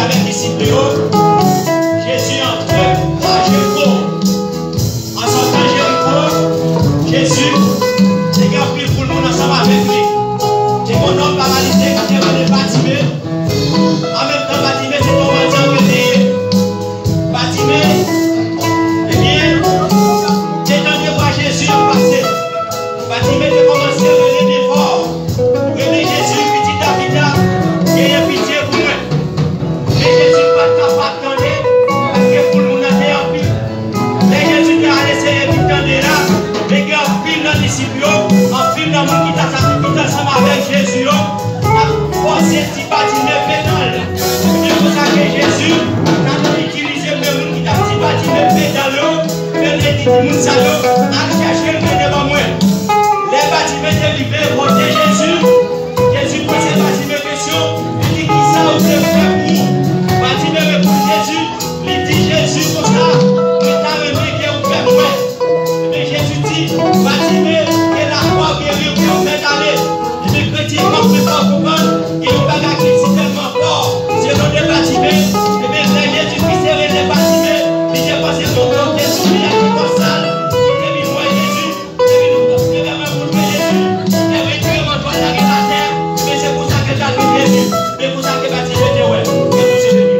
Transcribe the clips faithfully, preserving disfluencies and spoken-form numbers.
Avèk disip li yo, Jezi antre pa Jeriko. An sòtan Jeriko, Jezi te gen anpil foul moun ansanm avèk li. Te gen yon nonm paralize ki te rele Batime. An menm tan, Batime se te yon mandyant ke l te ye. Batime, ebyen, te tande vwa Jezi ap pase. Batime te kòmanse rele byen fò, rele Jezi, "Pitit David la, genyen pitye pou mwen." Men Jezi pa t kapab tande, paske foul moun nan te anpil. Lè Jezi te al eseye vin tande la, men gen anpil nan disip yo, anpil nan moun ki ta, ki t ansanm avèk Jezi yo, t ap fòse ti Batime pedan l. Se konsa ke Jezi t ap itilize menm moun ki t ap ti Batime pedan l yo, men l te di moun sa yo, "Al chèche l mennen ban mwen." Lè Batime te rive kote Jezi, Jezi poze Batime kesyon, li di, "Kisa w te fè pou mwen?" Batime reponn Jezi, li di Jezi konsa, "Mwen ta renmen ke w fè m wè." Ebyen, Jezi di, "Batime, ke lafwa w geri w, ke w mèt ale." Ebyen, kretyen, m ap fè w konprann, gen yon bagay ki sitèlman fò, se non de Batime. Ebyen, lè Jezi Kris te rele Batime, li te panse se yon moun te souri ak yon kò sal, pou l te vin wè Jezi. Epi nou konsidere moun ke Jezi te retire mantwa l lage l atè, men se konsa ke l t al vin Jezi, men konsa ke Batime te wè, ke Bondye beni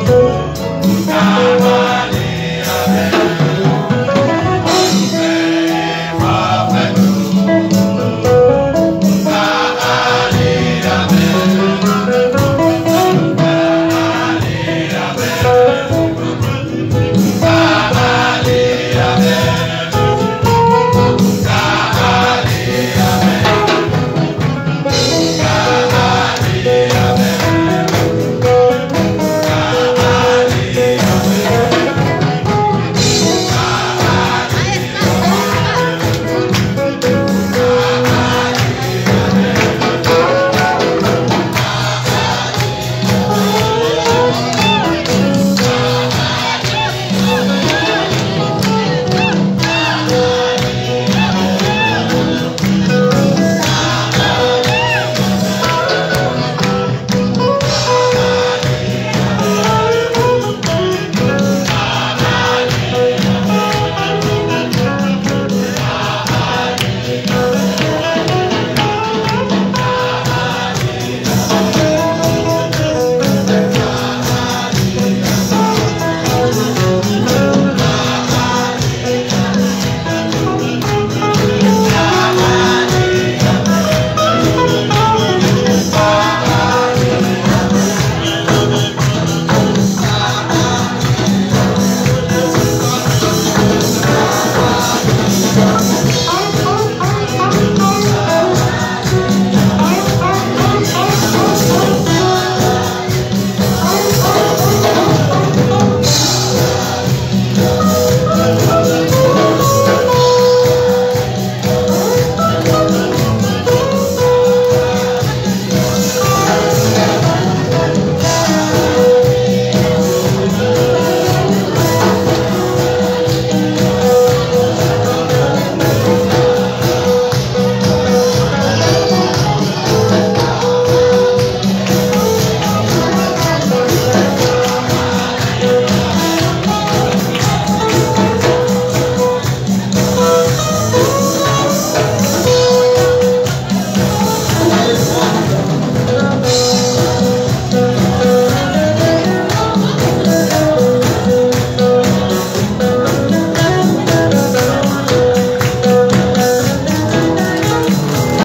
nou.